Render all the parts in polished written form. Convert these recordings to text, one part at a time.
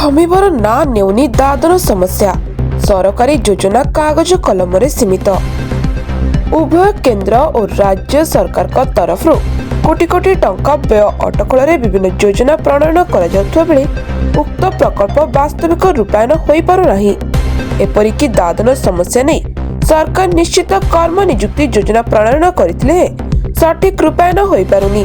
ଥମିବାର ନାଁ ନେଉନି ଦାଦନ ସମସ୍ୟା। ସରକାରୀ ଯୋଜନା କାଗଜ କଲମରେ ସୀମିତ। ଉଭୟ କେନ୍ଦ୍ର ଓ ରାଜ୍ୟ ସରକାରଙ୍କ ତରଫରୁ କୋଟି କୋଟି ଟଙ୍କା ବ୍ୟୟ ଅଟକଳରେ ବିଭିନ୍ନ ଯୋଜନା ପ୍ରଣୟନ କରାଯାଉଥିବା ବେଳେ ଉକ୍ତ ପ୍ରକଳ୍ପ ବାସ୍ତବିକ ରୂପାୟନ ହୋଇପାରୁନାହିଁ। ଏପରିକି ଦାଦନ ସମସ୍ୟା ନେଇ ସରକାର ନିଶ୍ଚିତ କର୍ମ ନିଯୁକ୍ତି ଯୋଜନା ପ୍ରଣୟନ କରିଥିଲେ ହେଁ ସଠିକ୍ ରୂପାୟନ ହୋଇପାରୁନି।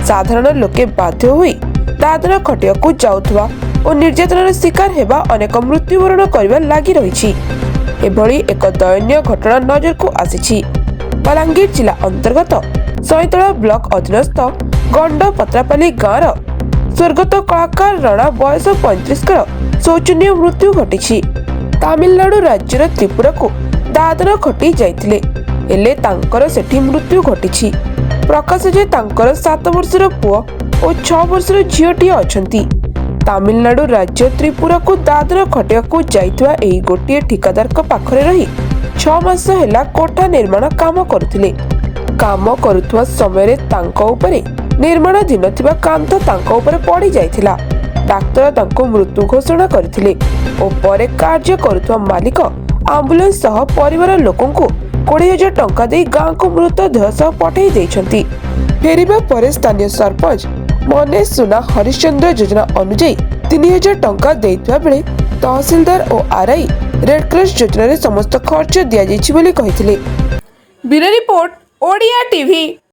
ସାଧାରଣ ଲୋକେ ବାଧ୍ୟ ହୋଇ ଦାଦନ ଖଟିବାକୁ ଯାଉଥିବା ଓ ନିର୍ଯାତନାର ଶିକାର ହେବା, ଅନେକ ମୃତ୍ୟୁବରଣ କରିବା ଲାଗି ରହିଛି। ଏଭଳି ଏକ ଦୟନୀୟ ଘଟଣା ନଜରକୁ ଆସିଛି ବଲାଙ୍ଗୀର ଜିଲ୍ଲା ଅନ୍ତର୍ଗତ ସଇଁତଳା ବ୍ଲକ ଅଧୀନସ୍ଥ ଗଣ୍ଡପତ୍ରାପାଲି ଗାଁର ସ୍ୱର୍ଗତ କଳାକାର ରଣା, ବୟସ 35ଙ୍କର ଶୋଚନୀୟ ମୃତ୍ୟୁ ଘଟିଛି। ତାମିଲନାଡୁ ରାଜ୍ୟର ତ୍ରିପୁରାକୁ ଦାଦନ ଖଟି ଯାଇଥିଲେ, ହେଲେ ତାଙ୍କର ସେଠି ମୃତ୍ୟୁ ଘଟିଛି। ପ୍ରକାଶ ଯେ ତାଙ୍କର 7 ବର୍ଷର ପୁଅ ଓ 6 ବର୍ଷର ଝିଅଟିଏ ଅଛନ୍ତି। ତାମିଲନାଡୁ ରାଜ୍ୟ ତ୍ରିପୁରାକୁ ଦାଦନ ଖଟିବାକୁ ଯାଇଥିବା ଏହି ଗୋଟିଏ ଠିକାଦାରଙ୍କ ପାଖରେ ରହି 6 ମାସ ହେଲା କୋଠା ନିର୍ମାଣ କାମ କରୁଥିଲେ। କାମ କରୁଥିବା ସମୟରେ ତାଙ୍କ ଉପରେ ନିର୍ମାଣାଧୀନ ଥିବା କାନ୍ଥ ତାଙ୍କ ଉପରେ ପଡ଼ି ଯାଇଥିଲା। ଡାକ୍ତର ତାଙ୍କୁ ମୃତ୍ୟୁ ଘୋଷଣା କରିଥିଲେ ଓ ପରେ କାର୍ଯ୍ୟ କରୁଥିବା ମାଲିକ ଆମ୍ବୁଲାନ୍ସ ସହ ପରିବାର ଲୋକଙ୍କୁ 20,000 ଟଙ୍କା ଦେଇ ଗାଁକୁ ମୃତଦେହ ସହ ପଠାଇ ଦେଇଛନ୍ତି। ଫେରିବା ପରେ ସ୍ଥାନୀୟ ସରପଞ୍ଚ ମନେ ସୁନା ହରିଶ୍ଚନ୍ଦ୍ର ଯୋଜନା ଅନୁଯାୟୀ 3000 ଟଙ୍କା ଦେଇଥିବା ବେଳେ ତହସିଲଦାର ଓ ଆର୍ଆଇ ରେଡକ୍ରସ୍ ଯୋଜନାରେ ସମସ୍ତ ଖର୍ଚ୍ଚ ଦିଆଯାଇଛି ବୋଲି କହିଥିଲେ। Bureau report, Odia TV.